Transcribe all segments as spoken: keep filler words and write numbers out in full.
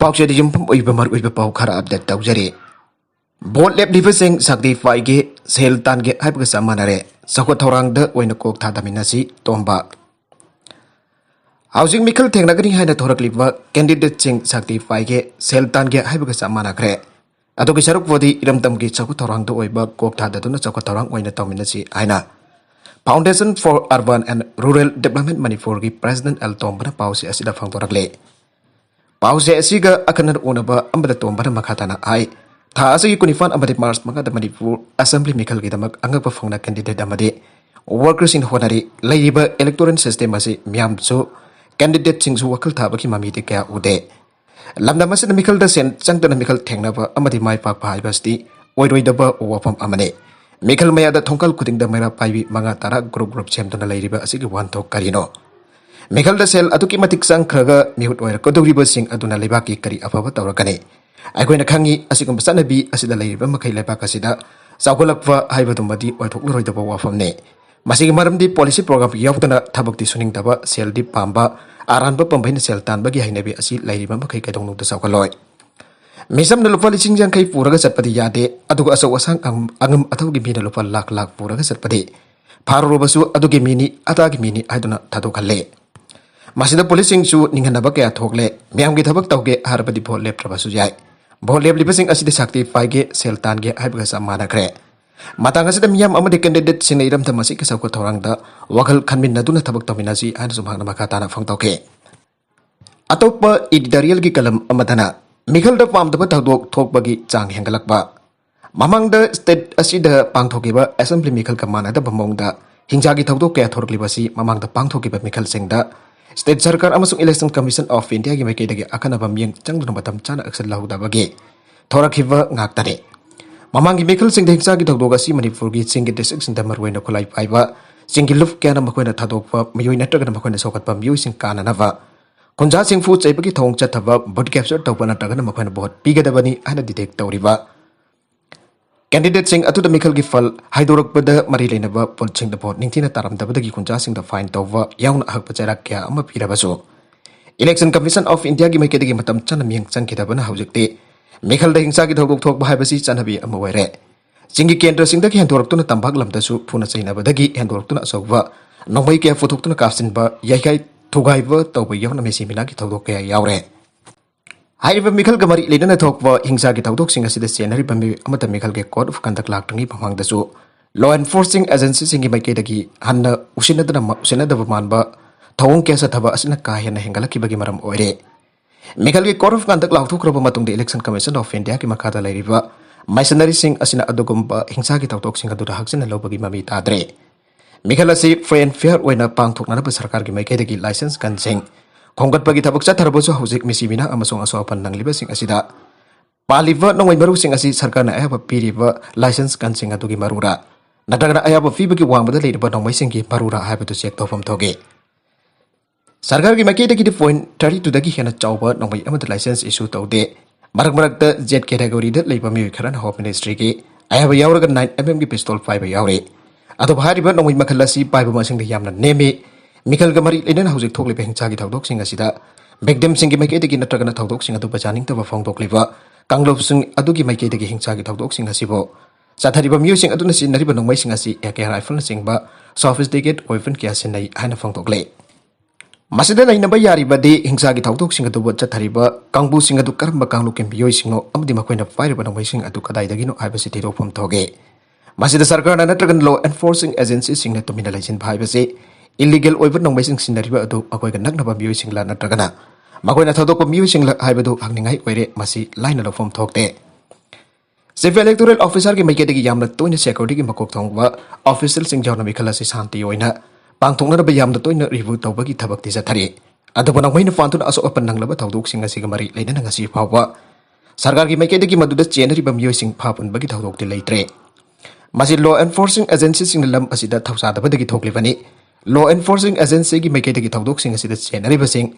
ꯄꯥꯎꯆꯦꯗ ꯌꯨꯝꯐꯝ ꯑꯣꯏꯕ ꯃꯔꯨꯑꯣꯏꯕ ꯄꯥꯎ ꯈꯔ ꯑꯞꯗꯦꯠ ꯇꯧꯖꯔꯤ꯫ ꯚꯣꯠ ꯂꯦꯞꯂꯤꯕꯁꯤꯡ ꯁꯛꯇꯤ ꯄꯥꯏꯒꯦ, ꯁꯦꯜ ꯇꯥꯟꯒꯦ ꯍꯥꯏꯕꯒ ꯆꯞ ꯃꯥꯟꯅꯔꯦ꯫ ꯆꯥꯎꯈꯠ ꯊꯧꯔꯥꯡꯗ ꯑꯣꯏꯅ ꯀꯣꯛ ꯊꯥꯗꯃꯤꯟꯅꯁꯤ, ꯇꯣꯝꯕ꯫ ꯍꯧꯖꯤꯛ ꯃꯤꯈꯜ ꯊꯦꯡꯅꯒꯅꯤ ꯍꯥꯏꯅ ꯊꯣꯔꯛꯂꯤꯕ ꯀꯦꯟꯗꯤꯗꯦꯠꯁꯤꯡ ꯁꯛꯇꯤ ꯄꯥꯏꯒꯦ, ꯁꯦꯜ ꯇꯥꯟꯒꯦ ꯍꯥꯏꯕꯒ ꯆꯞ ꯃꯥꯟꯅꯈ꯭ꯔꯦ꯫ ꯑꯗꯨꯒꯤ ꯁꯔꯨꯛꯄꯨꯗꯤ ꯏꯔꯝꯗꯝꯒꯤ ꯆꯥꯎꯈꯠ ꯊꯧꯔꯥꯡꯗ ꯑꯣꯏꯕ ꯀꯣꯛ ꯊꯥꯗꯗꯨꯅ ꯆꯥꯎꯈꯠ ꯊꯧꯔꯥꯡ ꯑꯣꯏꯅ ꯇꯧꯃꯤꯟꯅꯁꯤ ꯍꯥꯏꯅ Foundation for Urban and Rural Development ꯃꯅꯤꯄꯨꯔꯒꯤ ꯄ꯭ꯔꯦꯁꯤꯗꯦꯟꯠ ꯑꯦꯜ ꯇꯣꯝꯕꯅ ꯄꯥꯎꯆꯦ ꯑꯁꯤꯗ ꯐꯣꯡꯗꯣꯔꯛꯂꯤ꯫ ꯄꯥꯎꯆꯦ ꯑꯁꯤꯒ ꯑꯈꯟꯅꯅ ꯎꯅꯕ ꯑꯃꯗ ꯇꯣꯝꯕꯅ ꯃꯈꯥ ꯇꯥꯅ ꯍꯥꯏ, ꯊꯥ ꯑꯁꯤꯒꯤ ꯀꯨꯟꯅꯤꯄꯥꯟ ꯑꯃꯗꯤ ꯃꯥꯔꯆ ꯃꯉꯥꯗ ꯃꯅꯤꯄꯨꯔ ꯑꯁꯦꯝꯕ꯭ꯂꯤ ꯃꯤꯈꯜꯒꯤꯗꯃꯛ ꯑꯉꯛꯄ ꯐꯪꯅ ꯀꯦꯟꯗꯤꯗꯦꯠ ꯑꯃꯗꯤ ꯋꯥꯔꯀꯔꯁꯤꯡꯅ ꯍꯣꯠꯅꯔꯤ꯫ ꯂꯩꯔꯤꯕ ꯏꯂꯦꯛꯇꯣꯔꯦꯜ ꯁꯤꯁꯇꯦꯝ ꯑꯁꯤ ꯃꯤꯌꯥꯝꯁꯨ, ꯀꯦꯟꯗꯤꯗꯦꯠꯁꯤꯡꯁꯨ ꯋꯥꯈꯜ ꯊꯥꯕꯒꯤ ꯃꯃꯤꯗꯤ ꯀꯌꯥ ꯎꯗꯦ꯫ ꯂꯝꯗꯝ ꯑꯁꯤꯗ ꯃꯤꯈꯜꯗ ꯁꯦꯟ ꯆꯪꯗꯅ ꯃꯤꯈꯜ ꯊꯦꯡꯅꯕ ꯑꯃꯗꯤ ꯃꯥꯏ ꯄꯥꯛꯄ ꯍꯥꯏꯕꯁꯤꯗꯤ ꯑꯣꯏꯔꯣꯏꯗꯕ ꯋꯥꯐꯝ ꯑꯃꯅꯤ꯫ ꯃꯤꯈꯜ ꯃꯌꯥꯗ ꯊꯣꯡꯀꯜ ꯈꯨꯗꯤꯡꯗ ꯃꯩꯔꯥ ꯄꯥꯏꯕꯤ ꯃꯉꯥ, ꯇꯔꯥ ꯒ꯭ꯔꯨꯞ ꯒ꯭ꯔꯨꯞ ꯁꯦꯝꯗꯨꯅ ꯂꯩꯔꯤꯕ ꯑꯁꯤꯒꯤ ꯋꯥꯍꯟꯊꯣꯛ ꯀꯔꯤꯅꯣ? ꯃꯤꯈꯜꯗ ꯁꯦꯜ ꯑꯗꯨꯛꯀꯤ ꯃꯇꯤꯛ ꯆꯪꯈ꯭ꯔꯒ ꯃꯤꯍꯨꯠ ꯑꯣꯏꯔꯛꯀꯗꯧꯔꯤꯕꯁꯤꯡ ꯑꯗꯨꯅ ꯂꯩꯕꯥꯛꯀꯤ ꯀꯔꯤ ꯑꯐꯕ ꯇꯧꯔꯛꯀꯅꯤ? ꯑꯩꯈꯣꯏꯅ ꯈꯪꯉꯤ, ꯑꯁꯤꯒꯨꯝꯕ ꯆꯠꯅꯕꯤ ꯑꯁꯤꯗ ꯂꯩꯔꯤꯕ ꯃꯈꯩ ꯂꯩꯕꯥꯛ ꯑꯁꯤꯗ ꯆꯥꯎꯈꯠꯂꯛꯄ ꯍꯥꯏꯕꯗꯨꯃꯗꯤ ꯑꯣꯏꯊꯣꯛꯂꯔꯣꯏꯗꯕ ꯋꯥꯐꯝꯅꯤ꯫ ꯃꯁꯤꯒꯤ ꯃꯔꯝꯗꯤ ꯄꯣꯂꯤꯁꯤ ꯄ꯭ꯔꯣꯒ꯭ꯔꯥꯝ ꯌꯥꯎꯗꯅ ꯊꯕꯛꯇꯤ ꯁꯨꯅꯤꯡꯗꯕ, ꯁꯦꯜꯗꯤ ꯄꯥꯝꯕ, ꯑꯔꯥꯟꯕ ꯄꯥꯝꯕꯩꯅ ꯁꯦꯜ ꯇꯥꯟꯕꯒꯤ ꯍꯩꯅꯕꯤ ꯑꯁꯤ ꯂꯩꯔꯤꯕ ꯃꯈꯩ ꯀꯩꯗꯧꯅꯨꯡꯗ ꯆꯥꯎꯈꯠꯂꯣꯏ꯫ ꯃꯤꯆꯝꯅ ꯂꯨꯄꯥ ꯂꯤꯁꯤꯡ ꯌꯥꯡꯈꯩ ꯄꯨꯔꯒ ꯆꯠꯄꯗꯤ ꯌꯥꯗꯦ, ꯑꯗꯨꯒ ꯑꯆꯧ ꯑꯁꯥꯡ ꯑꯉꯝ, ꯑꯉꯝ ꯑꯊꯧꯒꯤ ꯃꯤꯅ ꯂꯨꯄꯥ ꯂꯥꯛ ꯂꯥꯛ ꯄꯨꯔꯒ ꯆꯠꯄꯗꯤ ꯐꯥꯔꯨꯔꯕꯁꯨ ꯑꯗꯨꯒꯤ ꯃꯤꯅꯤ, ꯑꯗꯥꯒꯤ ꯃꯤꯅꯤ ꯍꯥꯏꯗꯨꯅ ꯊꯥꯗꯣꯛꯍꯜꯂꯦ꯫ ꯃꯁꯤꯗ ꯄꯨꯂꯤꯁꯁꯤꯡꯁꯨ ꯅꯤꯡꯍꯟꯅꯕ ꯀꯌꯥ ꯊꯣꯛꯂꯦ꯫ ꯃꯤꯌꯥꯝꯒꯤ ꯊꯕꯛ ꯇꯧꯒꯦ ꯍꯥꯏꯔꯕꯗꯤ ꯚꯣꯠ ꯂꯦꯞꯇ꯭ꯔꯕꯁꯨ ꯌꯥꯏ꯫ ꯚꯣꯠ ꯂꯦꯞꯂꯤꯕꯁꯤꯡ ꯑꯁꯤꯗꯤ ꯁꯛꯇꯤ ꯄꯥꯏꯒꯦ, ꯁꯦꯜ ꯇꯥꯟꯒꯦ ꯍꯥꯏꯕꯒ ꯆꯞ ꯃꯥꯟꯅꯈ꯭ꯔꯦ꯫ ꯃꯇꯥꯡ ꯑꯁꯤꯗ ꯃꯤꯌꯥꯝ ꯑꯃꯗꯤ ꯀꯦꯟꯗꯤꯗꯦꯠꯁꯤꯡꯅ ꯏꯔꯝꯗꯝ ꯑꯁꯤꯒꯤ ꯆꯥꯎꯈꯠ ꯊꯧꯔꯥꯡꯗ ꯋꯥꯈꯜ ꯈꯟꯃꯤꯟꯅꯗꯨꯅ ꯊꯕꯛ ꯇꯧꯃꯤꯟꯅꯁꯤ ꯍꯥꯏꯅꯁꯨ ꯃꯍꯥꯛꯅ ꯃꯈꯥ ꯇꯥꯅ ꯐꯣꯡꯗꯣꯛꯈꯤ꯫ ꯑꯇꯣꯞꯄ editorialꯒꯤ ꯀꯂꯝ ꯑꯃꯗꯅ ꯃꯤꯈꯜꯗ ꯄꯥꯝꯗꯕ ꯊꯧꯗꯣꯛ ꯊꯣꯛꯄꯒꯤ ꯆꯥꯡ ꯍꯦꯟꯒꯠꯂꯛꯄ꯫ ꯃꯃꯥꯡꯗ state ꯑꯁꯤꯗ ꯄꯥꯡꯊꯣꯛꯈꯤꯕ ꯑꯦꯁꯦꯝꯕ꯭ꯂꯤ ꯃꯤꯈꯜꯒ ꯃꯥꯟꯅꯗꯕ ꯃꯑꯣꯡꯗ ꯍꯤꯡꯁꯥꯒꯤ ꯊꯧꯗꯣꯛ ꯀꯌꯥ ꯊꯣꯔꯛꯂꯤꯕ ꯑꯁꯤ ꯃꯃꯥꯡꯗ ꯄꯥꯡꯊꯣꯛꯈꯤꯕ ꯃꯤꯈꯜꯁꯤꯡꯗ state ꯁꯔꯀꯥꯔ ꯑꯃꯁꯨꯡ Election Commission of Indiaꯒꯤ ꯃꯥꯏꯀꯩꯗꯒꯤ ꯑꯈꯟꯅꯕ ꯃꯤꯠꯌꯦꯡ ꯆꯪꯗꯨꯅ ꯃꯇꯝ ꯆꯥꯅ action ꯂꯧꯍꯧꯗꯕꯒꯤ ꯊꯣꯔꯛꯈꯤꯕ ꯉꯥꯛꯇꯅꯤ꯫ ꯃꯃꯥꯡꯒꯤ ꯃꯤꯈꯜꯁꯤꯡꯗ ꯍꯤꯡꯁꯥꯒꯤ ꯊꯧꯗꯣꯛ ꯑꯁꯤ ꯃꯅꯤꯄꯨꯔꯒꯤ ꯆꯤꯡꯒꯤ districtꯁꯤꯡꯗ ꯃꯔꯨꯑꯣꯏꯅ ꯈꯨꯠꯂꯥꯏ ꯄꯥꯏꯕ ꯆꯤꯡꯒꯤ ꯂꯨꯞ ꯀꯌꯥꯅ ꯃꯈꯣꯏꯅ ꯊꯥꯗꯣꯛꯄ ꯃꯤꯑꯣꯏ ꯅꯠꯇ꯭ꯔꯒꯅ ꯃꯈꯣꯏꯅ ꯁꯧꯒꯠꯄ ꯃꯤꯑꯣꯏꯁꯤꯡ ꯀꯥꯟꯅꯅꯕ ꯈꯨꯟꯖꯥꯁꯤꯡꯕꯨ ꯆꯩꯕꯒꯤ ꯊꯧꯑꯣꯡ ꯆꯠꯊꯕ, vote capture ꯇꯧꯕ ꯅꯠꯇ꯭ꯔꯒꯅ ꯃꯈꯣꯏꯅ vote ꯄꯤꯒꯗꯕꯅꯤ ꯍꯥꯏꯅ dictate ꯇꯧꯔꯤꯕ candidateꯁꯤꯡ ꯑꯗꯨꯗ ꯃꯤꯈꯜꯒꯤ ꯐꯜ ꯍꯥꯏꯗꯣꯔꯛꯄꯗ ꯃꯔꯤ ꯂꯩꯅꯕ ꯄꯣꯠꯁꯤꯡꯗ vote ꯅꯤꯡꯊꯤꯅ ꯇꯥꯔꯝꯗꯕꯗꯒꯤ ꯈꯨꯟꯖꯥꯁꯤꯡꯗ fine ꯇꯧꯕ ꯌꯥꯎꯅ ꯑꯍꯛꯄ ꯆꯩꯔꯥꯛ ꯀꯌꯥ ꯑꯃ ꯄꯤꯔꯕꯁꯨ, Election Commission of Indiaꯒꯤ ꯃꯥꯏꯀꯩꯗꯒꯤ ꯃꯇꯝ ꯆꯥꯅ ꯃꯤꯠꯌꯦꯡ ꯆꯪꯈꯤꯗꯕꯅ ꯍꯧꯖꯤꯛꯇꯤ ꯃꯤꯈꯜꯗ ꯍꯤꯡꯁꯥꯒꯤ ꯊꯧꯗꯣꯛ ꯊꯣꯛꯄ ꯍꯥꯏꯕꯁꯤ ꯆꯠꯅꯕꯤ ꯑꯃ ꯑꯣꯏꯔꯦ꯫ ꯆꯤꯡꯒꯤ ꯀꯦꯟꯗ꯭ꯔꯁꯤꯡꯗꯒꯤ ꯍꯦꯟꯗꯣꯔꯛꯇꯨꯅ ꯇꯝꯄꯥꯛ ꯂꯝꯗꯁꯨ ꯐꯨꯅ ꯆꯩꯅꯕꯗꯒꯤ ꯍꯦꯟꯗꯣꯔꯛꯇꯨꯅ ꯑꯆꯧꯕ ꯅꯣꯡꯃꯩ ꯀꯌꯥ ꯄꯨꯊꯣꯛꯇꯨꯅ ꯀꯥꯞꯁꯤꯟꯕ, ꯌꯩꯈꯥꯏ ꯊꯨꯒꯥꯏꯕ ꯇꯧꯕ ꯌꯥꯎꯅ ꯃꯤꯁꯤ ꯃꯤꯅꯥꯒꯤ ꯊꯧꯗꯣꯛ ꯀꯌꯥ ꯌꯥꯎꯔꯦ꯫ ꯍꯥꯏꯔꯤꯕ ꯃꯤꯈꯜꯒ ꯃꯔꯤ ꯂꯩꯅꯅ ꯊꯣꯛꯄ ꯍꯤꯡꯁꯥꯒꯤ ꯊꯧꯗꯣꯛꯁꯤꯡ ꯑꯁꯤꯗ ꯆꯦꯟꯅꯔꯤꯕ ꯃꯤꯑꯣꯏ ꯑꯃꯠꯇ ꯃꯤꯈꯜꯒꯤ code of conduct ꯂꯥꯛꯇ꯭ꯔꯤꯉꯩ ꯃꯃꯥꯡꯗꯁꯨ law enforcing agencyꯁꯤꯡꯒꯤ ꯃꯥꯏꯀꯩꯗꯒꯤ ꯍꯟꯅ ꯎꯁꯤꯟꯅꯗꯅ, ꯎꯁꯤꯟꯅꯗꯕ ꯃꯥꯟꯕ ꯊꯧꯑꯣꯡ ꯀꯌꯥ ꯆꯠꯊꯕ ꯑꯁꯤꯅ ꯀꯥ ꯍꯦꯟꯅ ꯍꯦꯟꯒꯠꯂꯛꯈꯤꯕꯒꯤ ꯃꯔꯝ ꯑꯣꯏꯔꯦ꯫ ꯃꯤꯈꯜꯒꯤ code of conduct ꯂꯥꯎꯊꯣꯛꯈ꯭ꯔꯕ ꯃꯇꯨꯡꯗ Election Commission of Indiaꯒꯤ ꯃꯈꯥꯗ ꯂꯩꯔꯤꯕ ꯃꯤꯁꯅꯔꯤꯁꯤꯡ ꯑꯁꯤꯅ ꯑꯗꯨꯒꯨꯝꯕ ꯍꯤꯡꯁꯥꯒꯤ ꯊꯧꯗꯣꯛꯁꯤꯡ ꯑꯗꯨꯗ ꯍꯛꯆꯤꯟꯅ ꯂꯧꯕꯒꯤ ꯃꯃꯤ ꯇꯥꯗ꯭ꯔꯦ꯫ ꯃꯤꯈꯜ ꯑꯁꯤ free and fair ꯑꯣꯏꯅ ꯄꯥꯡꯊꯣꯛꯅꯅꯕ ꯁꯔꯀꯥꯔꯒꯤ ꯃꯥꯏꯀꯩꯗꯒꯤ licence gunꯁꯤꯡ ꯈꯣꯝꯒꯠꯄꯒꯤ ꯊꯕꯛ ꯆꯠꯊꯔꯕꯁꯨ, ꯍꯧꯖꯤꯛ ꯃꯤꯁꯤ ꯃꯤꯅꯥ ꯑꯃꯁꯨꯡ ꯑꯁꯣꯛ ꯑꯄꯟ ꯅꯪꯂꯤꯕꯁꯤꯡ ꯑꯁꯤꯗ ꯄꯥꯜꯂꯤꯕ ꯅꯣꯡꯃꯩ ꯃꯔꯨꯁꯤꯡ ꯑꯁꯤ ꯁꯔꯀꯥꯔꯅ ꯑꯌꯥꯕ ꯄꯤꯔꯤꯕ licence gunꯁꯤꯡ ꯑꯗꯨꯒꯤ ꯃꯔꯨꯔꯥ ꯅꯠꯇ꯭ꯔꯒꯅ ꯑꯌꯥꯕ ꯄꯤꯕꯒꯤ ꯋꯥꯡꯃꯗ ꯂꯩꯔꯤꯕ ꯅꯣꯡꯃꯩꯁꯤꯡꯒꯤ ꯃꯔꯨꯔꯥ ꯍꯥꯏꯕꯗꯨ check ꯇꯧꯐꯝ ꯊꯣꯛꯏ꯫ ꯁꯔꯀꯥꯔꯒꯤ ꯃꯥꯏꯀꯩꯗꯒꯤꯗꯤ point thirty twoꯗꯒꯤ ꯍꯦꯟꯅ ꯆꯥꯎꯕ ꯅꯣꯡꯃꯩ ꯑꯃꯠꯇ licence issue ꯇꯧꯗꯦ꯫ ꯃꯔꯛ ꯃꯔꯛꯇ Z categoryꯗ ꯂꯩꯕ ꯃꯤꯑꯣꯏ ꯈꯔꯅ Home Ministryꯒꯤ ꯑꯌꯥꯕ ꯌꯥꯎꯔꯒ nine mmꯒꯤ pistol ꯄꯥꯏꯕ ꯌꯥꯎꯔꯤ꯫ ꯑꯗꯨꯕꯨ ꯍꯥꯏꯔꯤꯕ ꯅꯣꯡꯃꯩ ꯃꯈꯜ ꯑꯁꯤ ꯄꯥꯏꯕ ꯃꯁꯤꯡꯗ ꯌꯥꯝꯅ ꯅꯦꯝꯃꯤ꯫ ꯃꯤꯈꯜꯒ ꯃꯔꯤ ꯂꯩꯅꯅ ꯍꯧꯖꯤꯛ ꯊꯣꯛꯂꯤꯕ ꯍꯤꯡꯁꯥꯒꯤ ꯊꯧꯗꯣꯛꯁꯤꯡ ꯑꯁꯤꯗ victimꯁꯤꯡꯒꯤ ꯃꯥꯏꯀꯩꯗꯒꯤ ꯅꯠꯇ꯭ꯔꯒꯅ ꯊꯧꯗꯣꯛꯁꯤꯡ ꯑꯗꯨ ꯄꯩꯁꯥ ꯅꯤꯡꯇꯝꯕ ꯐꯣꯡꯗꯣꯛꯂꯤꯕ ꯀꯥꯡꯂꯨꯞꯁꯤꯡ ꯑꯗꯨꯒꯤ ꯃꯥꯏꯀꯩꯗꯒꯤ ꯍꯤꯡꯁꯥꯒꯤ ꯊꯧꯗꯣꯛꯁꯤꯡ ꯑꯁꯤꯕꯨ ꯆꯠꯊꯔꯤꯕ ꯃꯤꯑꯣꯏꯁꯤꯡ ꯑꯗꯨꯅ ꯁꯤꯖꯤꯟꯅꯔꯤꯕ ꯅꯣꯡꯃꯩꯁꯤꯡ ꯑꯁꯤ AK rifleꯅꯆꯤꯡꯕ sophisticated weapon ꯀꯌꯥ ꯁꯤꯖꯤꯟꯅꯩ ꯍꯥꯏꯅ ꯐꯣꯡꯗꯣꯛꯂꯦ꯫ ꯃꯁꯤꯗ ꯅꯩꯅꯕ ꯌꯥꯔꯤꯕꯗꯤ ꯍꯤꯡꯁꯥꯒꯤ ꯊꯧꯗꯣꯛꯁꯤꯡ ꯑꯗꯨꯕꯨ ꯆꯠꯊꯔꯤꯕ ꯀꯥꯡꯕꯨꯁꯤꯡ ꯑꯗꯨ ꯀꯔꯝꯕ ꯀꯥꯡꯂꯨꯞꯀꯤ ꯃꯤꯑꯣꯏꯁꯤꯡꯅꯣ ꯑꯃꯗꯤ ꯃꯈꯣꯏꯅ ꯄꯥꯏꯔꯤꯕ ꯅꯣꯡꯃꯩꯁꯤꯡ ꯑꯗꯨ ꯀꯗꯥꯏꯗꯒꯤꯅꯣ ꯍꯥꯏꯕꯁꯤ ꯊꯤꯗꯣꯛꯐꯝ ꯊꯣꯛꯏ꯫ ꯃꯁꯤꯗ ꯁꯔꯀꯥꯔꯅ ꯅꯠꯇ꯭ꯔꯒꯅ law enforcing agencyꯁꯤꯡꯅ ꯇꯨꯃꯤꯟꯅ ꯂꯩꯁꯤꯟꯕ ꯍꯥꯏꯕꯁꯤ illegal ꯑꯣꯏꯕ ꯅꯣꯡꯃꯩꯁꯤꯡ ꯁꯤꯖꯤꯟꯅꯔꯤꯕ ꯑꯗꯨ ꯃꯈꯣꯏꯒ ꯅꯛꯅꯕ ꯃꯤꯑꯣꯏꯁꯤꯡꯂ ꯅꯠꯇ꯭ꯔꯒꯅ ꯃꯈꯣꯏꯅ ꯊꯥꯗꯣꯛꯄ ꯃꯤꯑꯣꯏꯁꯤꯡꯂ ꯍꯥꯏꯕꯗꯨ ꯍꯪꯅꯤꯡꯉꯥꯏ ꯑꯣꯏꯔꯦ꯫ ꯃꯁꯤ ꯂꯥꯏꯅ ꯂꯧꯐꯝ ꯊꯣꯛꯇꯦ꯫ Chief Electoral Officerꯒꯤ ꯃꯥꯏꯀꯩꯗꯒꯤ ꯌꯥꯝꯅ ꯇꯣꯏꯅ securityꯒꯤ ꯃꯀꯣꯛ ꯊꯣꯡꯕ officialꯁꯤꯡ ꯌꯥꯎꯅ ꯃꯤꯈꯜ ꯑꯁꯤ ꯁꯥꯟꯇꯤ ꯑꯣꯏꯅ ꯄꯥꯡꯊꯣꯛꯅꯅꯕ ꯌꯥꯝꯅ ꯇꯣꯏꯅ review ꯇꯧꯕꯒꯤ ꯊꯕꯛꯇꯤ ꯆꯠꯊꯔꯤ꯫ ꯑꯗꯨꯕꯨ ꯅꯣꯡꯃꯩꯅ ꯐꯥꯟꯗꯨꯅ ꯑꯁꯣꯛ ꯑꯄꯟ ꯅꯪꯂꯕ ꯊꯧꯗꯣꯛꯁꯤꯡ ꯑꯁꯤꯒ ꯃꯔꯤ ꯂꯩꯅꯅ ꯉꯁꯤ ꯐꯥꯎꯕ ꯁꯔꯀꯥꯔꯒꯤ ꯃꯥꯏꯀꯩꯗꯒꯤ ꯃꯗꯨꯗ ꯆꯦꯟꯅꯔꯤꯕ ꯃꯤꯑꯣꯏꯁꯤꯡ ꯐꯥ ꯄꯨꯟꯕꯒꯤ ꯊꯧꯗꯣꯛꯇꯤ ꯂꯩꯇ꯭ꯔꯦ꯫ ꯃꯁꯤ law enforcing agencyꯁꯤꯡꯅ ꯂꯝ ꯑꯁꯤꯗ ꯊꯧꯁꯥꯗꯕꯗꯒꯤ ꯊꯣꯛꯂꯤꯕꯅꯤ꯫ Law enforcing agencyꯒꯤ ꯃꯥꯏꯀꯩꯗꯒꯤ ꯊꯧꯗꯣꯛꯁꯤꯡ ꯑꯁꯤꯗ ꯆꯦꯟꯅꯔꯤꯕꯁꯤꯡ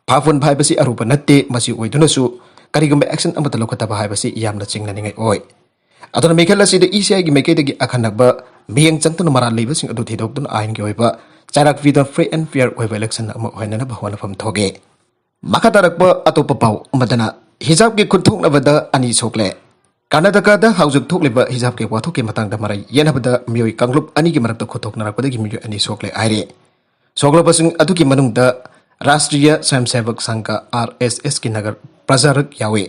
ꯐꯥ ꯄꯨꯟꯕ ꯍꯥꯏꯕꯁꯤ ꯑꯔꯨꯕ ꯅꯠꯇꯦ꯫ ꯃꯁꯤ ꯑꯣꯏꯗꯨꯅꯁꯨ ꯀꯔꯤꯒꯨꯝꯕ action ꯑꯃꯠꯇ ꯂꯧꯈꯠꯇꯕ ꯍꯥꯏꯕꯁꯤ ꯌꯥꯝꯅ ꯆꯤꯡꯅꯅꯤꯡꯉꯥꯏ ꯑꯣꯏ꯫ ꯑꯗꯨꯅ ꯃꯤꯈꯜ ꯑꯁꯤꯗ ECIꯒꯤ ꯃꯥꯏꯀꯩꯗꯒꯤ ꯑꯈꯟꯅꯕ ꯃꯤꯠꯌꯦꯡ ꯆꯪꯗꯨꯅ ꯃꯔꯥꯜ ꯂꯩꯕꯁꯤꯡ ꯑꯗꯨ ꯊꯤꯗꯣꯛꯇꯨꯅ ꯑꯥꯏꯟꯒꯤ ꯑꯣꯏꯕ ꯆꯩꯔꯥꯛ ꯄꯤꯗꯨꯅ free and fair ꯑꯣꯏꯕ election ꯑꯃ ꯑꯣꯏꯍꯟꯅꯕ ꯍꯣꯠꯅꯐꯝ ꯊꯣꯛꯏ꯫ ꯃꯈꯥ ꯇꯥꯔꯛꯄ ꯑꯇꯣꯞꯄ ꯄꯥꯎ ꯑꯃꯗꯅ, ꯍꯤꯖꯥꯕꯀꯤ ꯈꯨꯠꯊꯣꯛꯅꯕꯗ ꯑꯅꯤ ꯁꯣꯛꯂꯦ꯫ ꯀꯔꯅꯥꯇꯀꯥꯗ ꯍꯧꯖꯤꯛ ꯊꯣꯛꯂꯤꯕ ꯍꯤꯖꯥꯕꯀꯤ ꯋꯥꯊꯣꯛꯀꯤ ꯃꯇꯥꯡꯗ ꯃꯔꯩ ꯌꯦꯠꯅꯕꯗ ꯃꯤꯑꯣꯏ ꯀꯥꯡꯂꯨꯞ ꯑꯅꯤꯒꯤ ꯃꯔꯛꯇ ꯈꯨꯠꯊꯣꯛꯅꯔꯛꯄꯗꯒꯤ ꯃꯤꯑꯣꯏ ꯑꯅꯤ ꯁꯣꯛꯂꯦ ꯍꯥꯏꯔꯦ꯫ ꯁꯣꯛꯂꯕꯁꯤꯡ ꯑꯗꯨꯒꯤ ꯃꯅꯨꯡꯗ ꯔꯥꯁꯇ꯭ꯔꯤꯌ ꯁ꯭ꯋꯌꯝꯁꯦꯕꯛ ꯁꯪꯘ, RSS ꯀꯤ ꯅꯒꯔ ꯄ꯭ꯔꯖꯥꯔꯛ ꯌꯥꯎꯏ꯫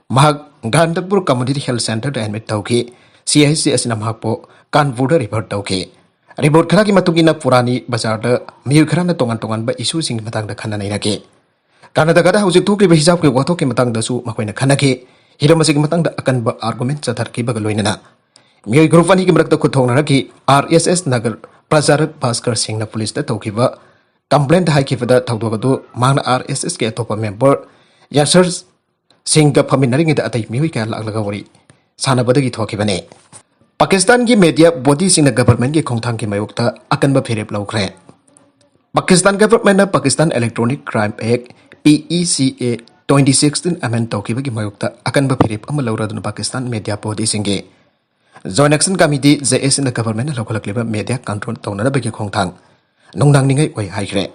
ꯃꯍꯥꯛ ꯒꯥꯟꯙꯄꯨꯔ ꯀꯝꯃ꯭ꯌꯨꯅꯤꯇꯤ ꯍꯦꯜꯊ ꯁꯦꯟꯇꯔꯗ ꯑꯦꯗꯃꯤꯠ ꯇꯧꯈꯤ꯫ CHC ꯑꯁꯤꯅ ꯃꯍꯥꯛꯄꯨ ꯀꯥꯟꯄꯨꯔꯗ ꯔꯤꯐꯔ ꯇꯧꯈꯤ꯫ ꯔꯤꯄꯣꯔꯠ ꯈꯔꯒꯤ ꯃꯇꯨꯡ ꯏꯟꯅ, ꯄꯨꯔꯥꯅꯤ ꯕꯖꯥꯔꯗ ꯃꯤꯑꯣꯏ ꯈꯔꯅ ꯇꯣꯉꯥꯟ ꯇꯣꯉꯥꯟꯕ ꯏꯁꯨꯁꯤꯡꯒꯤ ꯃꯇꯥꯡꯗ ꯈꯟꯅ ꯅꯩꯅꯈꯤ꯫ ꯀꯔꯅꯥꯇꯀꯥꯗ ꯍꯧꯖꯤꯛ ꯊꯣꯛꯂꯤꯕ ꯍꯤꯖꯥꯕꯀꯤ ꯋꯥꯊꯣꯛꯀꯤ ꯃꯇꯥꯡꯗꯁꯨ ꯃꯈꯣꯏꯅ ꯈꯟꯅꯈꯤ꯫ ꯍꯤꯔꯝ ꯑꯁꯤꯒꯤ ꯃꯇꯥꯡꯗ ꯑꯀꯟꯕ ꯑꯥꯔꯒꯨꯃꯦꯟ ꯆꯠꯊꯔꯛꯈꯤꯕꯒ ꯂꯣꯏꯅꯅ ꯃꯤꯑꯣꯏ ꯒ꯭ꯔꯨꯞ ꯑꯅꯤꯒꯤ ꯃꯔꯛꯇ ꯈꯨꯠ ꯊꯣꯛꯅꯔꯛꯈꯤ꯫ RSS ꯅꯒꯔ ꯄ꯭ꯔꯆꯥꯔꯛ ꯚꯥꯁꯀꯔ ꯁꯤꯡꯅ ꯄꯨꯂꯤꯁꯇ ꯇꯧꯈꯤꯕ ꯀꯝꯄ꯭ꯂꯦꯟꯗ ꯍꯥꯏꯈꯤꯕꯗ, ꯊꯧꯗꯣꯛ ꯑꯗꯨ ꯃꯍꯥꯛꯅ RSS ꯀꯤ ꯑꯇꯣꯞꯄ ꯃꯦꯝꯕꯔ ꯌꯥꯁꯔ ꯁꯤꯡꯒ ꯐꯝꯃꯤꯟꯅꯔꯤꯉꯩꯗ ꯑꯇꯩ ꯃꯤꯑꯣꯏ ꯀꯌꯥ ꯂꯥꯛꯂꯒ ꯋꯥꯔꯤ ꯁꯥꯟꯅꯕꯗꯒꯤ ꯊꯣꯛꯈꯤꯕꯅꯤ꯫ ꯄꯥꯀꯤꯁꯇꯥꯟꯒꯤ ꯃꯦꯗꯤꯌꯥ ꯕꯣꯗꯤꯁꯤꯡꯅ ꯒꯚꯔꯟꯃꯦꯟꯠꯀꯤ ꯈꯣꯡꯊꯥꯡꯒꯤ ꯃꯥꯌꯣꯛꯇ ꯑꯀꯟꯕ ꯐꯤꯔꯦꯞ ꯂꯧꯈ꯭ꯔꯦ꯫ Pakistan ꯒꯚꯔꯟꯃꯦꯟꯠꯅ Pakistan Electronic Crime Act, PECA, twenty sixteen ꯑꯦꯃꯦꯟ ꯇꯧꯈꯤꯕꯒꯤ ꯃꯥꯌꯣꯛꯇ ꯑꯀꯟꯕ ꯐꯤꯔꯦꯞ ꯑꯃ ꯂꯧꯔꯗꯨꯅ ꯄꯥꯀꯤꯁꯇꯥꯟ ꯃꯦꯗꯤꯌꯥ ꯕꯣꯗꯤꯁꯤꯡꯒꯤ Joint Action Committee, JAC ꯅ ꯒꯚꯔꯟꯃꯦꯟꯠꯅ ꯂꯧꯈꯠꯂꯛꯂꯤꯕ ꯃꯦꯗꯤꯌꯥ ꯀꯟꯇ꯭ꯔꯣꯜ ꯇꯧꯅꯅꯕꯒꯤ ꯈꯣꯡꯊꯥꯡ ꯅꯨꯡꯅꯥꯡꯅꯤꯡꯉꯥꯏ ꯑꯣꯏ ꯍꯥꯏꯈ꯭ꯔꯦ꯫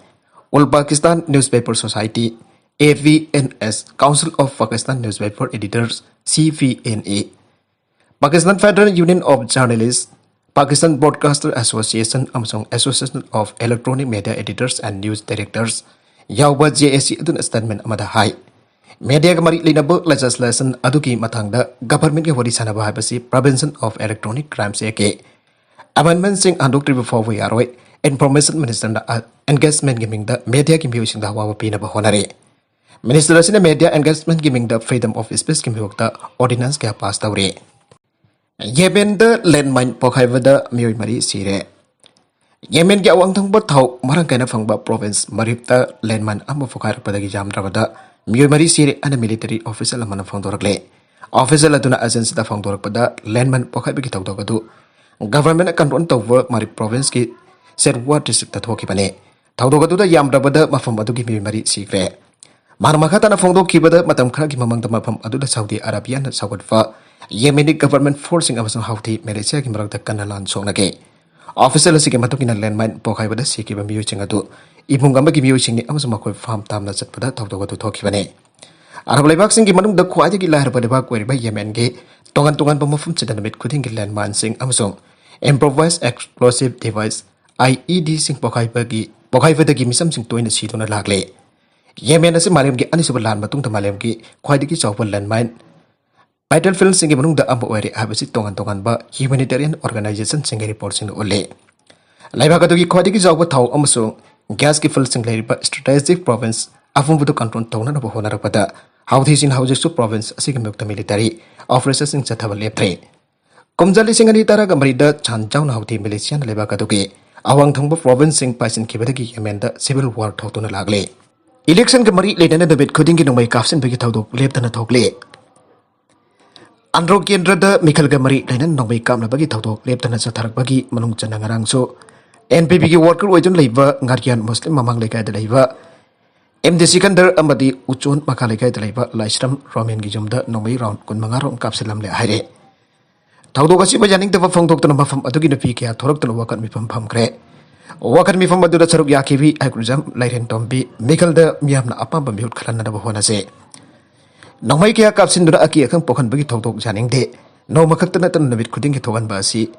All Pakistan Newspaper Society, APNS, Council of Pakistan Newspaper Editors, CPNA, Pakistan Federal Union of Journalists, Pakistan Broadcaster Association ꯑꯃꯁꯨꯡ Association of Electronic Media Editors and News Directors ꯌꯥꯎꯕ JAC ꯑꯗꯨꯅ statement ꯑꯃꯗ ꯍꯥꯏ, ꯃꯦꯗꯤꯌꯥꯒ ꯃꯔꯤ ꯂꯩꯅꯕ legislation ꯑꯗꯨꯒꯤ ꯃꯇꯥꯡꯗ ꯒꯚꯔꯟꯃꯦꯟꯠꯀ ꯋꯥꯔꯤ ꯁꯥꯅꯕ ꯍꯥꯏꯕꯁꯤ Prevention of Electronic Crimes Act ꯀꯤ ꯑꯦꯃꯦꯟꯗꯃꯦꯟꯠꯁꯤꯡ ꯍꯟꯗꯣꯛꯇ꯭ꯔꯤꯕ ꯐꯥꯎꯕ ꯌꯥꯔꯣꯏ꯫ ꯏꯟꯐꯣꯔꯃꯦꯁꯟ ꯃꯤꯅꯤꯁꯇꯔꯅ ꯑꯦꯟꯒꯦꯖꯃꯦꯟꯠꯀꯤ ꯃꯤꯡꯗ ꯃꯦꯗꯤꯌꯥꯒꯤ ꯃꯤꯑꯣꯏꯁꯤꯡꯗ ꯑꯋꯥꯕ ꯄꯤꯅꯕ ꯍꯣꯠꯅꯔꯤ꯫ ꯃꯤꯅꯤꯁꯇꯔ ꯑꯁꯤꯅ ꯃꯦꯗꯤꯌꯥ ꯑꯦꯟꯒꯦꯖꯃꯦꯟꯠꯀꯤ ꯃꯤꯡꯗ freedom of speech ꯀꯤ ꯃꯥꯌꯣꯛꯇ ꯑꯣꯔꯗꯤꯅꯦꯟꯁ ꯀꯌꯥ ꯄꯥꯁ ꯇꯧꯔꯤ꯫ ꯌꯦꯃꯦꯟꯗ ꯂꯦꯟꯃꯥꯏꯟ ꯄꯣꯈꯥꯏꯕꯗ ꯃꯤꯑꯣꯏ ꯃꯔꯤ ꯁꯤꯔꯦ꯫ ꯌꯦꯃꯦꯟꯒꯤ ꯑꯋꯥꯡ ꯊꯪꯕ ꯊꯥꯎ ꯃꯔꯥꯡ ꯀꯥꯏꯅ ꯐꯪꯕ ꯄ꯭ꯔꯣꯚꯤꯟꯁ ꯃꯔꯤꯕꯇ ꯂꯦꯟꯃꯥꯏꯟ ꯑꯃ ꯄꯣꯈꯥꯏꯔꯛꯄꯗꯒꯤ ꯌꯥꯝꯗ꯭ꯔꯕꯗ ꯃꯤꯑꯣꯏ ꯃꯔꯤ ꯁꯤꯔꯦ ꯍꯥꯏꯅ ꯃꯤꯂꯤꯇꯔꯤ ꯑꯣꯐꯤꯁꯤꯌꯦꯜ ꯑꯃꯅ ꯐꯣꯡꯗꯣꯔꯛꯂꯦ꯫ ꯑꯣꯐꯤꯁꯤꯌꯦꯜ ꯑꯗꯨꯅ ꯑꯦꯖꯦꯟꯁꯤꯗ ꯐꯣꯡꯗꯣꯔꯛꯄꯗ, ꯂꯦꯟꯃꯥꯏꯟ ꯄꯣꯈꯥꯏꯕꯒꯤ ꯊꯧꯗꯣꯛ ꯑꯗꯨ ꯒꯚꯔꯟꯃꯦꯟꯠꯅ ꯀꯟꯇ꯭ꯔꯣꯜ ꯇꯧꯕ ꯃꯔꯤꯕ ꯄ꯭ꯔꯣꯚꯤꯟꯁꯀꯤ ꯁꯦꯔꯋꯥ ꯗꯤꯁꯇ꯭ꯔꯤꯛꯇ ꯊꯣꯛꯈꯤꯕꯅꯤ꯫ ꯊꯧꯗꯣꯛ ꯑꯗꯨꯗ ꯌꯥꯝꯗ꯭ꯔꯕꯗ ꯃꯐꯝ ꯑꯗꯨꯒꯤ ꯃꯤꯑꯣꯏ ꯃꯔꯤ ꯁꯤꯈ꯭ꯔꯦ꯫ ꯃꯍꯥꯛꯅ ꯃꯈꯥ ꯇꯥꯅ ꯐꯣꯡꯗꯣꯛꯈꯤꯕꯗ, ꯃꯇꯝ ꯈꯔꯒꯤ ꯃꯃꯥꯡꯗ ꯃꯐꯝ ꯑꯗꯨꯗ ꯁꯥꯎꯗꯤ ꯑꯔꯥꯕꯤꯌꯥꯅ ꯁꯧꯒꯠꯄ ꯌꯦꯃꯦꯅꯤ ꯒꯚꯔꯟꯃꯦꯟꯠ ꯐꯣꯔꯁꯁꯤꯡ ꯑꯃꯁꯨꯡ ꯍꯧꯊꯤ ꯃꯤꯂꯤꯁꯤꯌꯥꯒꯤ ꯃꯔꯛꯇ ꯀꯟꯅ ꯂꯥꯟ ꯁꯣꯛꯅꯈꯤ꯫ ꯑꯣꯐꯤꯁꯤꯌꯦꯜ ꯑꯁꯤꯒꯤ ꯃꯇꯨꯡ ꯏꯟꯅ, ꯂꯦꯟꯃꯥꯏꯟ ꯄꯣꯈꯥꯏꯕꯗ ꯁꯤꯈꯤꯕ ꯃꯤꯑꯣꯏꯁꯤꯡ ꯑꯗꯨ ꯏꯃꯨꯡ ꯑꯃꯒꯤ ꯃꯤꯑꯣꯏꯁꯤꯡꯅꯤ ꯑꯃꯁꯨꯡ ꯃꯈꯣꯏ ꯐꯥꯝ ꯇꯥꯝꯅ ꯆꯠꯄꯗ ꯊꯧꯗꯣꯛ ꯑꯗꯨ ꯊꯣꯛꯈꯤꯕꯅꯤ꯫ ꯑꯔꯕ ꯂꯩꯕꯥꯛꯁꯤꯡꯒꯤ ꯃꯅꯨꯡꯗ ꯈ꯭ꯋꯥꯏꯗꯒꯤ ꯂꯥꯏꯔꯕ ꯂꯩꯕꯥꯛ ꯑꯣꯏꯔꯤꯕ ꯌꯦꯃꯦꯟꯒꯤ ꯇꯣꯉꯥꯟ ꯇꯣꯉꯥꯟꯕ ꯃꯐꯝꯁꯤꯗ ꯅꯨꯃꯤꯠ ꯈꯨꯗꯤꯡꯒꯤ ꯂꯦꯟꯃꯥꯏꯟꯁꯤꯡ ꯑꯃꯁꯨꯡ improvised explosive device, IEDꯁꯤꯡ ꯄꯣꯈꯥꯏꯕꯒꯤ ꯄꯣꯈꯥꯏꯕꯗꯒꯤ ꯃꯤꯆꯝꯁꯤꯡ ꯇꯣꯏꯅ ꯁꯤꯗꯨꯅ ꯂꯥꯛꯂꯤ꯫ ꯌꯦꯃꯦꯟ ꯑꯁꯤ ꯃꯥꯂꯦꯝꯒꯤ ꯑꯅꯤꯁꯨꯕ ꯂꯥꯟ ꯃꯇꯨꯡꯗ ꯃꯥꯂꯦꯝꯒꯤ ꯈ꯭ꯋꯥꯏꯗꯒꯤ ꯆꯥꯎꯕ ꯂꯦꯟꯃꯥꯏꯟ ꯕꯦꯇꯜꯐꯤꯜꯁꯤꯡꯒꯤ ꯃꯅꯨꯡꯗ ꯑꯃ ꯑꯣꯏꯔꯦ ꯍꯥꯏꯕꯁꯤ ꯇꯣꯉꯥꯟ ꯇꯣꯉꯥꯟꯕ humanitarian organizationꯁꯤꯡꯒꯤ ꯔꯤꯄꯣꯔꯠꯁꯤꯡꯅ ꯎꯠꯂꯤ꯫ ꯂꯩꯕꯥꯛ ꯑꯗꯨꯒꯤ ꯈ꯭ꯋꯥꯏꯗꯒꯤ ꯆꯥꯎꯕ ꯊꯥꯎ ꯑꯃꯁꯨꯡ ꯒ꯭ꯌꯥꯁꯀꯤ ꯐꯤꯜꯁꯤꯡ ꯂꯩꯔꯤꯕ strategic province ꯑꯄꯨꯝꯕꯗꯨ control ꯇꯧꯅꯅꯕ ꯍꯣꯠꯅꯔꯛꯄꯗ ꯍꯥꯎꯊꯤꯁꯤꯡꯅ ꯍꯧꯖꯤꯛꯁꯨ province ꯑꯁꯤꯒꯤ ꯃꯥꯌꯣꯛꯇ military operationꯁꯤꯡ ꯆꯠꯊꯕ ꯂꯦꯞꯇ꯭ꯔꯤ꯫ ꯀꯨꯝꯖꯥ ꯂꯤꯁꯤꯡ ꯑꯅꯤ ꯇꯔꯥꯒ ꯃꯔꯤꯗ ꯆꯥꯟ ꯆꯥꯎꯅ ꯍꯥꯎꯊꯤ militiaꯅ ꯂꯩꯕꯥꯛ ꯑꯗꯨꯒꯤ ꯑꯋꯥꯡ ꯊꯪꯕ provinceꯁꯤꯡ ꯄꯥꯏꯁꯤꯟꯈꯤꯕꯗꯒꯤ ꯌꯦꯃꯦꯟꯗ civil war ꯊꯣꯛꯇꯨꯅ ꯂꯥꯛꯂꯤ꯫ Electionꯒ ꯃꯔꯤ ꯂꯩꯅꯅ ꯅꯨꯃꯤꯠ ꯈꯨꯗꯤꯡꯒꯤ ꯅꯣꯡꯃꯩ ꯀꯥꯞꯁꯤꯟꯕꯒꯤ ꯊꯧꯗꯣꯛ ꯂꯦꯞꯇꯅ ꯊꯣꯛꯂꯤ꯫ ꯑꯟꯗ꯭ꯔꯣ ꯀꯦꯟꯗ꯭ꯔꯗ ꯃꯤꯈꯜꯒ ꯃꯔꯤ ꯂꯩꯅꯅ ꯅꯣꯡꯃꯩ ꯀꯥꯞꯅꯕꯒꯤ ꯊꯧꯗꯣꯛ ꯂꯦꯞꯇꯅ ꯆꯠꯊꯔꯛꯄꯒꯤ ꯃꯅꯨꯡ ꯆꯟꯅ ꯉꯔꯥꯡꯁꯨ NPPꯒꯤ worker ꯑꯣꯏꯗꯨꯅ ꯂꯩꯕ ꯉꯥꯔꯤꯌꯥꯟ ꯃꯨꯁꯂꯤꯝ ꯃꯃꯥꯡ ꯂꯩꯀꯥꯏꯗ ꯂꯩꯕ ꯑꯦꯝ ꯗꯤ ꯁꯤꯀꯟꯗꯔ ꯑꯃꯗꯤ ꯎꯆꯣꯟ ꯃꯈꯥ ꯂꯩꯀꯥꯏꯗ ꯂꯩꯕ ꯂꯥꯏꯁ꯭ꯔꯝ ꯔꯣꯃꯦꯟꯒꯤ ꯌꯨꯝꯗ ꯅꯣꯡꯃꯩ round ꯀꯨꯟꯃꯉꯥ round ꯀꯥꯞꯁꯤꯜꯂꯝꯂꯦ ꯍꯥꯏꯔꯦ꯫ ꯊꯧꯗꯣꯛ ꯑꯁꯤꯕꯨ ꯌꯥꯅꯤꯡꯗꯕ ꯐꯣꯡꯗꯣꯛꯇꯨꯅ ꯃꯐꯝ ꯑꯗꯨꯒꯤ ꯅꯨꯄꯤ ꯀꯌꯥ ꯊꯣꯔꯛꯇꯨꯅ ꯋꯥꯀꯠ ꯃꯤꯐꯝ ꯐꯝꯈ꯭ꯔꯦ꯫ ꯋꯥꯀꯠ ꯃꯤꯐꯝ ꯑꯗꯨꯗ ꯁꯔꯨꯛ ꯌꯥꯈꯤꯕꯤ ꯍꯩꯀ꯭ꯔꯨꯖꯝ ꯂꯥꯏꯔꯦꯟꯇꯣꯝꯕꯤ ꯃꯤꯈꯜꯗ ꯃꯤꯌꯥꯝꯅ ꯑꯄꯥꯝꯕ ꯃꯤꯍꯨꯠ ꯈꯜꯍꯟꯅꯕ ꯍꯣꯠꯅꯁꯦ꯫ ꯅꯣꯡꯃꯩ ꯀꯌꯥ ꯀꯥꯞꯁꯤꯟꯗꯨꯅ ꯑꯀꯤ ꯑꯈꯪ ꯄꯣꯛꯍꯟꯕꯒꯤ ꯊꯧꯗꯣꯛ ꯌꯥꯅꯤꯡꯗꯦ꯫ ꯅꯣꯡꯃ ꯈꯛꯇ ꯅꯠꯇꯅ ꯅꯨꯃꯤꯠ ꯈꯨꯗꯤꯡꯒꯤ ꯊꯣꯛꯍꯟꯕ ꯑꯁꯤ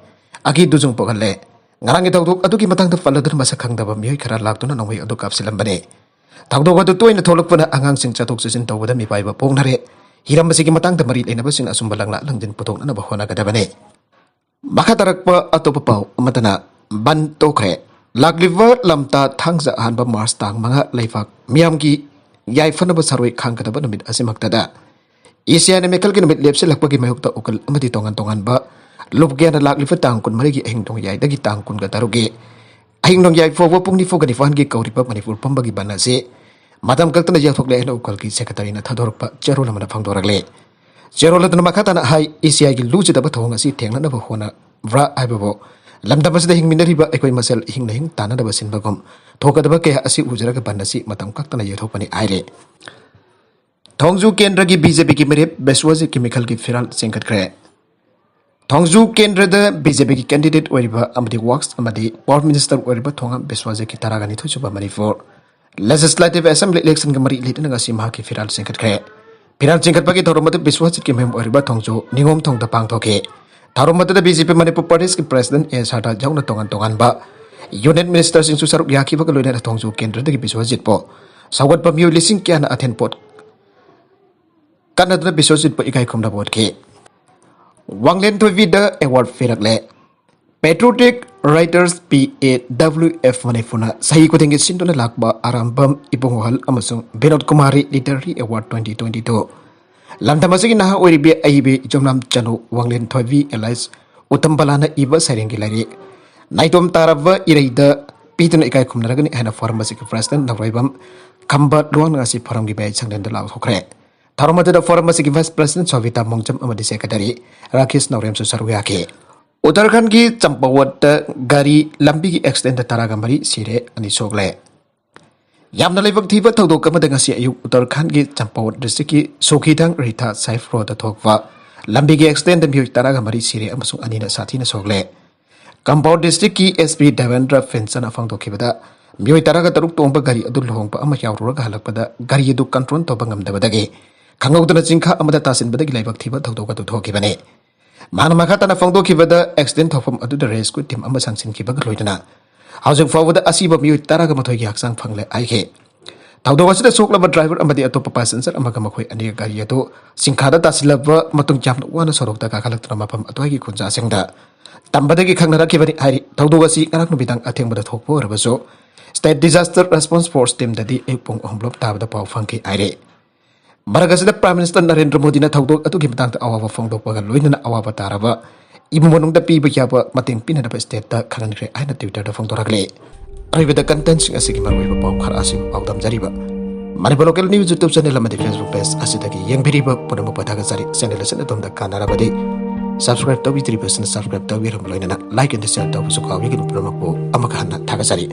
ꯑꯀꯤ ꯇꯨꯖꯨꯡ ꯄꯣꯛꯍꯜꯂꯦ꯫ ꯉꯔꯥꯡꯒꯤ ꯊꯧꯗꯣꯛ ꯑꯗꯨꯒꯤ ꯃꯇꯥꯡꯗ ꯄꯜꯂꯗꯨꯅ ꯃꯁꯛ ꯈꯪꯗꯕ ꯃꯤꯑꯣꯏ ꯈꯔ ꯂꯥꯛꯇꯨꯅ ꯅꯣꯡꯃꯩ ꯑꯗꯨ ꯀꯥꯞꯁꯤꯜꯂꯝꯕꯅꯦ꯫ ꯊꯧꯗꯣꯛ ꯑꯗꯨ ꯇꯣꯏꯅ ꯊꯣꯛꯂꯛꯄꯅ ꯑꯉꯥꯡꯁꯤꯡ ꯆꯠꯊꯣꯛ ꯆꯠꯁꯤꯟ ꯇꯧꯕꯗ ꯃꯤꯄꯥꯏꯕ ꯄꯣꯛꯅꯔꯦ꯫ ꯍꯤꯔꯝ ꯑꯁꯤꯒꯤ ꯃꯇꯥꯡꯗ ꯃꯔꯤ ꯂꯩꯅꯕꯁꯤꯡꯅ ꯑꯆꯨꯝꯕ ꯂꯪꯂꯥ ꯂꯪꯖꯤꯟ ꯄꯨꯊꯣꯛꯅꯅꯕ ꯍꯣꯠꯅꯒꯗꯕꯅꯤ꯫ ꯃꯈꯥ ꯇꯥꯔꯛꯄ ꯑꯇꯣꯞꯄ ꯄꯥꯎ ꯑꯃꯗꯅ ꯕꯟ ꯇꯣꯛꯈ꯭ꯔꯦ꯫ ꯂꯥꯛꯂꯤꯕ ꯂꯝꯇꯥ ꯊꯥꯡꯖ ꯑꯍꯥꯟꯕ ꯃꯥꯔꯆ ꯇꯥꯡ ꯃꯉꯥ ꯂꯩꯕꯥꯛ ꯃꯤꯌꯥꯝꯒꯤ ꯌꯥꯏꯐꯅꯕ ꯁꯥꯔꯣꯏ ꯈꯥꯡꯒꯗꯕ ꯅꯨꯃꯤꯠ ꯑꯁꯤꯃꯛꯇꯗ ꯏꯁꯤꯌꯥꯟ ꯃꯤꯈꯜꯒꯤ ꯅꯨꯃꯤꯠ ꯂꯦꯞꯁꯤꯜꯂꯛꯄꯒꯤ ꯃꯥꯌꯣꯛꯇ ꯎꯀꯤꯜ ꯑꯃꯗꯤ ꯇꯣꯉꯥꯟ ꯇꯣꯉꯥꯟꯕ ꯂꯨꯞ ꯀꯌꯥꯅ ꯂꯥꯛꯂꯤꯕ ꯇꯥꯡ ꯀꯨꯟꯃꯔꯤꯒꯤ ꯑꯍꯤꯡ ꯅꯣꯡꯌꯥꯏꯗꯒꯤ ꯇꯥꯡ ꯀꯨꯟꯒ ꯇꯔꯨꯛꯀꯤ ꯑꯍꯤꯡ ꯅꯣꯡꯌꯥꯏ ꯐꯥꯎꯕ ꯄꯨꯡ ꯅꯤꯐꯨꯒ ꯅꯤꯄꯥꯟꯒꯤ ꯀꯧꯔꯤꯕ ꯃꯅꯤꯄꯨꯔ ꯄꯨꯝꯕꯒꯤ ꯕꯟ ꯑꯁꯤ ꯃꯇꯝ ꯀꯛꯇꯅ ꯌꯩꯊꯣꯛꯂꯦ ꯍꯥꯏꯅ ꯎꯀꯤꯜꯒꯤ ꯁꯦꯀ꯭ꯔꯦꯇꯔꯤꯅ ꯊꯥꯗꯣꯔꯛꯄ ꯆꯦꯔꯣꯜ ꯑꯃꯅ ꯐꯣꯡꯗꯣꯔꯛꯂꯦ꯫ ꯆꯦꯔꯣꯜ ꯑꯗꯨꯅ ꯃꯈꯥ ꯇꯥꯅ ꯍꯥꯏ, ꯏꯁꯤꯌꯥꯒꯤ ꯂꯨ ꯆꯨꯗꯕ ꯊꯧꯑꯣꯡ ꯑꯁꯤ ꯊꯦꯡꯅꯅꯕ ꯍꯣꯠꯅꯕ꯭ꯔꯥ ꯍꯥꯏꯕꯕꯨ ꯂꯝꯗꯝ ꯑꯁꯤꯗ ꯍꯤꯡꯃꯤꯟꯅꯔꯤꯕ ꯑꯩꯈꯣꯏ ꯃꯁꯦꯜ ꯏꯍꯤꯡ ꯅꯥꯍꯤꯡ ꯇꯥꯟꯅꯅꯕ ꯁꯤꯟꯕꯒꯨꯝ ꯊꯣꯛꯀꯗꯕ ꯀꯌꯥ ꯑꯁꯤ ꯎꯖꯔꯒ ꯕꯟ ꯑꯁꯤ ꯃꯇꯝ ꯀꯛꯇꯅ ꯌꯩꯊꯣꯛꯄꯅꯤ ꯍꯥꯏꯔꯦ꯫ ꯊꯣꯡꯖꯨ ꯀꯦꯟꯗ꯭ꯔꯒꯤ ꯕꯤ ꯖꯦ ꯄꯤꯒꯤ ꯃꯤꯔꯦꯞ ꯕꯤꯁ꯭ꯋꯖꯤꯠꯀꯤ ꯃꯤꯈꯜꯒꯤ ꯐꯤꯔꯥꯜ ꯆꯦꯟꯒꯠꯈ꯭ꯔꯦ꯫ ꯊꯣꯡꯖꯨ ꯀꯦꯟꯗ꯭ꯔꯗ ꯕꯤ ꯖꯦ ꯄꯤꯒꯤ ꯀꯦꯟꯗꯤꯗꯦꯠ ꯑꯣꯏꯔꯤꯕ ꯑꯃꯗꯤ ꯋꯥꯔꯛꯁ ꯑꯃꯗꯤ ꯄꯥꯋꯔ ꯃꯤꯅꯤꯁꯇꯔ ꯑꯣꯏꯔꯤꯕ ꯊꯣꯉꯥꯝ ꯕꯤꯁ꯭ꯋꯥꯖꯤꯠꯀꯤ ꯇꯔꯥꯒ ꯅꯤꯊꯣꯏ ꯁꯨꯕ ꯃꯅꯤꯄꯨꯔ ꯂꯦꯖꯤꯁꯂꯦꯇꯤꯚ ꯑꯦꯁꯦꯝꯕ꯭ꯂꯤ ꯏꯂꯦꯛꯁꯟꯒ ꯃꯔꯤ ꯂꯩꯅꯅ ꯉꯁꯤ ꯃꯍꯥꯛꯀꯤ ꯐꯤꯔꯥꯜ ꯆꯤꯡꯈꯠꯈ꯭ꯔꯦ꯫ ꯐꯤꯔꯥꯜ ꯆꯤꯡꯈꯠꯄꯒꯤ ꯊꯧꯔꯝ ꯑꯗꯨ ꯕꯤꯁ꯭ꯋꯥꯖꯤꯠꯀꯤ ꯃꯌꯨꯝ ꯑꯣꯏꯔꯤꯕ ꯊꯣꯡꯖꯨ ꯅꯤꯉꯣꯝꯊꯣꯡꯗ ꯄꯥꯡꯊꯣꯛꯈꯤ꯫ ꯊꯧꯔꯝ ꯑꯗꯨꯗ ꯕꯤ ꯖꯦ ꯄꯤ ꯃꯅꯤꯄꯨꯔ ꯄ꯭ꯔꯗꯦꯁꯀꯤ ꯄ꯭ꯔꯦꯁꯤꯗꯦꯟꯠ ꯑꯦ ꯁꯥꯔꯗꯥ ꯌꯥꯎꯅ ꯇꯣꯉꯥꯟ ꯇꯣꯉꯥꯟꯕ ꯌꯨꯅꯤꯌꯟ ꯃꯤꯅꯤꯁꯇꯔꯁꯤꯡꯁꯨ ꯁꯔꯨꯛ ꯌꯥꯈꯤꯕꯒ ꯂꯣꯏꯅꯅ ꯊꯣꯡꯖꯨ ꯀꯦꯟꯗ꯭ꯔꯗꯒꯤ ꯕꯤꯁ꯭ꯋꯥꯖꯤꯠꯄꯨ ꯁꯧꯒꯠꯄ ꯃꯤꯑꯣꯏ ꯂꯤꯁꯤꯡ ꯀꯌꯥꯅ ꯑꯊꯦꯟ ꯄꯣꯠ ꯀꯟꯅꯗꯨꯅ ꯕꯤꯁ꯭ꯋꯖꯤꯠꯄꯨ ꯏꯀꯥꯏ ꯈꯨꯝꯅꯕ ꯎꯠꯈꯤ꯫ ꯋꯥꯡꯂꯦꯟ ꯊꯣꯏꯕꯤꯗ award ꯄꯤꯔꯛꯂꯦ꯫ Patriotic Writers, P A W F, ꯃꯅꯤꯄꯨꯔꯅ ꯆꯍꯤ ꯈꯨꯗꯤꯡꯒꯤ ꯁꯤꯟꯗꯨꯅ ꯂꯥꯛꯄ ꯑꯔꯥꯝꯕꯝ ꯏꯕꯨꯡ ꯋꯥꯍꯜ ꯑꯃꯁꯨꯡ Vinod Kumari Literary Award twenty twenty two ꯂꯝꯗꯝ ꯑꯁꯤꯒꯤ ꯅꯍꯥ ꯑꯣꯏꯔꯤꯕꯤ ꯑꯏꯕꯤ ꯌꯨꯝꯅꯥꯝ ꯆꯅꯨ ꯋꯥꯡꯂꯦꯟ ꯊꯣꯏꯕꯤ alias ꯎꯇꯝꯕꯂꯥꯅ ꯏꯕ ꯁꯩꯔꯦꯡꯒꯤ ꯂꯥꯏꯔꯤꯛ ꯅꯥꯏꯇꯣꯝ ꯇꯥꯔꯕ ꯏꯔꯩꯗ ꯄꯤꯗꯨꯅ ꯏꯀꯥꯏ ꯈꯨꯝꯅꯔꯒꯅꯤ ꯍꯥꯏꯅ ꯐꯣꯔꯝ ꯑꯁꯤꯒꯤ ꯄ꯭ꯔꯦꯁꯤꯗꯦꯟꯠ ꯅꯧꯔꯣꯏꯕꯝ ꯈꯝꯕ ꯂꯨꯋꯥꯡꯅ ꯉꯁꯤ ꯐꯣꯔꯝꯒꯤ ꯃꯌꯥꯏ ꯁꯪꯂꯦꯟꯗ ꯂꯥꯎꯊꯣꯛꯈ꯭ꯔꯦ꯫ ꯊꯧꯔꯝ ꯑꯗꯨꯗ ꯐꯣꯔꯝ ꯑꯁꯤꯒꯤ ꯚꯥꯏꯁ ꯄ꯭ꯔꯦꯁꯤꯗꯦꯟꯠ ꯁꯣꯚꯤꯇꯥ ꯃꯣꯡꯖꯝ ꯑꯃꯗꯤ ꯁꯦꯀ꯭ꯔꯦꯇꯔꯤ ꯔꯥꯀꯦꯁ ꯅꯧꯔꯦꯝꯁꯨ ꯁꯔꯨꯛ ꯌꯥꯈꯤ꯫ ꯎꯠꯇꯔꯈꯟꯗꯒꯤ ꯆꯝꯄꯥꯋꯠꯇ ꯒꯥꯔꯤ ꯂꯝꯕꯤꯒꯤ ꯑꯦꯛꯁꯤꯗꯦꯟꯠꯇ ꯇꯔꯥꯒ ꯃꯔꯤ ꯁꯤꯔꯦ, ꯑꯅꯤ ꯁꯣꯛꯂꯦ꯫ ꯌꯥꯝꯅ ꯂꯥꯏꯕꯛ ꯊꯤꯕ ꯊꯧꯗꯣꯛ ꯑꯃꯗ ꯉꯁꯤ ꯑꯌꯨꯛ ꯎꯠꯇꯔꯈꯟꯗꯒꯤ ꯆꯝꯄꯥꯋꯠ ꯗꯤꯁꯇ꯭ꯔꯤꯛꯀꯤ ꯁꯣꯈꯤꯗꯥꯡ ꯔꯤꯊꯥ ꯁꯥꯏꯐ ꯔꯣꯗꯇ ꯊꯣꯛꯄ ꯂꯝꯕꯤꯒꯤ ꯑꯦꯛꯁꯤꯗꯦꯟꯠꯇ ꯃꯤꯑꯣꯏ ꯇꯔꯥꯒ ꯃꯔꯤ ꯁꯤꯔꯦ ꯑꯃꯁꯨꯡ ꯑꯅꯤꯅ ꯁꯥꯊꯤꯅ ꯁꯣꯛꯂꯦ꯫ ꯀꯝꯄꯥꯎꯟ ꯗꯤꯁꯇ꯭ꯔꯤꯛꯀꯤ ꯑꯦꯁ ꯄꯤ ꯗꯦꯕꯦꯟꯗ꯭ꯔ ꯐꯤꯟꯁꯟ ꯐꯣꯡꯗꯣꯛꯈꯤꯕꯗ, ꯃꯤꯑꯣꯏ ꯇꯔꯥꯒ ꯇꯔꯨꯛ ꯇꯣꯡꯕ ꯒꯥꯔꯤ ꯑꯗꯨ ꯂꯨꯍꯣꯡꯕ ꯑꯃ ꯌꯥꯎꯔꯨꯔꯒ ꯍꯜꯂꯛꯄꯗ ꯒꯥꯔꯤ ꯑꯗꯨ ꯀꯟꯇ꯭ꯔꯣꯜ ꯇꯧꯕ ꯉꯝꯗꯕꯗꯒꯤ ꯈꯪꯍꯧꯗꯅ ꯆꯤꯡꯈꯥ ꯑꯃꯗ ꯇꯥꯁꯤꯟꯕꯗꯒꯤ ꯂꯥꯏꯕꯛ ꯊꯤꯕ ꯊꯧꯗꯣꯛ ꯑꯗꯨ ꯊꯣꯛꯈꯤꯕꯅꯤ꯫ ꯃꯍꯥꯛꯅ ꯃꯈꯥ ꯇꯥꯅ ꯐꯣꯡꯗꯣꯛꯈꯤꯕꯗ, ꯑꯦꯛꯁꯤꯗꯦꯟꯠ ꯊꯣꯛꯐꯝ ꯑꯗꯨꯗ ꯔꯦꯁꯀ꯭ꯌꯨ ꯇꯤꯝ ꯑꯃ ꯆꯪꯁꯤꯟꯈꯤꯕꯒ ꯂꯣꯏꯅꯅ ꯍꯧꯖꯤꯛ ꯐꯥꯎꯕꯗ ꯑꯁꯤꯕ ꯃꯤꯑꯣꯏ ꯇꯔꯥꯒ ꯃꯥꯊꯣꯏꯒꯤ ꯍꯛꯆꯥꯡ ꯐꯪꯂꯦ ꯍꯥꯏꯈꯤ꯫ ꯊꯧꯗꯣꯛ ꯑꯁꯤꯗ ꯁꯣꯛꯂꯕ ꯗ꯭ꯔꯥꯏꯚꯔ ꯑꯃꯗꯤ ꯑꯇꯣꯞꯄ ꯄꯦꯁꯦꯟꯖꯔ ꯑꯃꯒ ꯃꯈꯣꯏ ꯑꯅꯤꯒ ꯒꯥꯔꯤ ꯑꯗꯨ ꯆꯤꯡꯈꯥꯗ ꯇꯥꯁꯤꯜꯂꯕ ꯃꯇꯨꯡ ꯌꯥꯝꯅ ꯋꯥꯅ ꯁꯣꯔꯣꯛꯇ ꯀꯥꯈꯠꯂꯛꯇꯨꯅ ꯃꯐꯝ ꯑꯗꯨꯋꯥꯏꯒꯤ ꯈꯨꯟꯖꯥꯁꯤꯡꯗ ꯇꯝꯕꯗꯒꯤ ꯈꯪꯅꯔꯛꯈꯤꯕꯅꯤ ꯍꯥꯏꯔꯤ꯫ ꯊꯧꯗꯣꯛ ꯑꯁꯤ ꯉꯔꯥꯡ ꯅꯨꯃꯤꯗꯥꯡ ꯑꯊꯦꯡꯕꯗ ꯊꯣꯛꯄ ꯑꯣꯏꯔꯕꯁꯨ, State Disaster Response Force teamꯗꯗꯤ ꯑꯌꯨꯛ ꯄꯨꯡ ꯑꯍꯨꯝ ꯂꯣꯞ ꯇꯥꯕꯗ ꯄꯥꯎ ꯐꯪꯈꯤ ꯍꯥꯏꯔꯤ꯫ ꯃꯔꯛ ꯑꯁꯤꯗ Prime Minister ꯅꯔꯦꯟꯗ꯭ꯔ ꯃꯣꯗꯤꯅ ꯊꯧꯗꯣꯛ ꯑꯗꯨꯒꯤ ꯃꯇꯥꯡꯗ ꯑꯋꯥꯕ ꯐꯣꯡꯗꯣꯛꯄꯒ ꯂꯣꯏꯅꯅ ꯑꯋꯥꯕ ꯇꯥꯔꯕ ꯏꯃꯨꯡ ꯃꯅꯨꯡꯗ ꯄꯤꯕ ꯌꯥꯕ ꯃꯇꯦꯡ ꯄꯤꯅꯅꯕ stateꯇ ꯈꯪꯍꯟꯈ꯭ꯔꯦ ꯍꯥꯏꯅ Twitterꯗ ꯐꯣꯡꯗꯣꯔꯛꯂꯤ꯫ ꯑꯔꯣꯏꯕꯗ contentꯁꯤꯡ ꯑꯁꯤꯒꯤ ꯃꯔꯨꯑꯣꯏꯕ ꯄꯥꯎ ꯈꯔ ꯑꯁꯤꯕꯨ ꯄꯥꯎꯗꯝꯖꯔꯤꯕ Manipur Local News YouTube channel ꯑꯃꯗꯤ Facebook page ꯑꯁꯤꯗꯒꯤ ꯌꯦꯡꯕꯤꯔꯤꯕ ꯄꯨꯝꯅꯃꯛꯄꯨ ꯊꯥꯒꯠꯆꯔꯤ꯫ Channel ꯑꯁꯤꯅ ꯑꯗꯣꯝꯗ ꯀꯥꯟꯅꯔꯕꯗꯤ subscribe ꯇꯧꯕꯤꯗ꯭ꯔꯤꯕꯁꯤꯡꯅ subscribe ꯇꯧꯕꯤꯔꯝꯕ ꯂꯣꯏꯅꯅ like and share ꯇꯧꯕꯁꯨ ꯀꯥꯎꯕꯤꯒꯅꯨ꯫ ꯄꯨꯝꯅꯃꯛꯄꯨ ꯑꯃꯨꯛ ꯍꯟꯅ ꯊꯥꯒꯠꯆꯔꯤ꯫